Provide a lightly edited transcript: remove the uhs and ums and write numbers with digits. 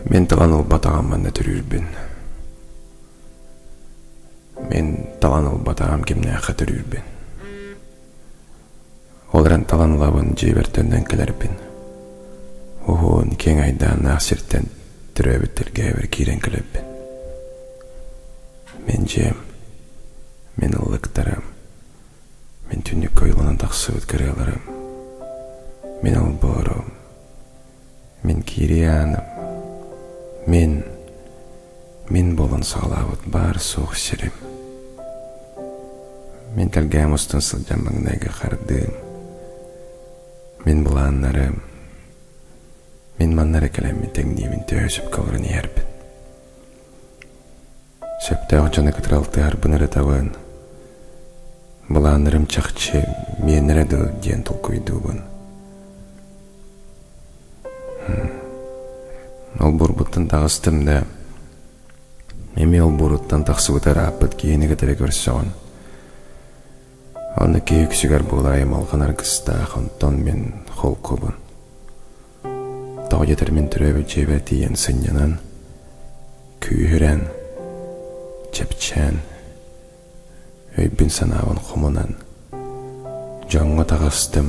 Мин талан ылбатаҕым манна төрүүрбүн. Мин талан ылбатаҕым кимнээххэ төрүүрбүн. Ол эрэн талан ылабын дьиэбэр төннөн кэлэрбин. Уһуон киэҥ айдааннаах сиртэн төрөөбүт тэлгэһэбэр киирэн кэлэрбин. Мин дьиэм, мин ыллыктарым, мин түннүккэ ойууланан тахсыбыт кырыаларым, мин олбуорум, мин киирии ааным, мин, мин буолан саҕалаабыт баар-суох сирим. Мин тэлгэһэм устун сылдьан маҥнайгы хардыым, мин былааннарым, мин манна эрэ кэлэммин тэҥниибин төһө сөпкө олорон иһэрбин. Сөптөөх дьону кытары алтыһарбын ырытабын, былааннарым чахчы миэннэрэ дуо диэн толкуйдуубун. Олбуорбуттан таҕыстым да, эмиэ олбуоруттан тахсыбыта ырааппыт киһини кытары көрсөҕүн. Аны киһи үксүгэр буолар аймалҕан аргыстаах, онтон мин холкубун. Тоҕо диэтэр мин төрөөбүт дьиэбэр тиийэн сынньанан, күүһүрэн, чэпчээн, өйбүн-санаабын хомунан, дьоҥҥо таҕыстым.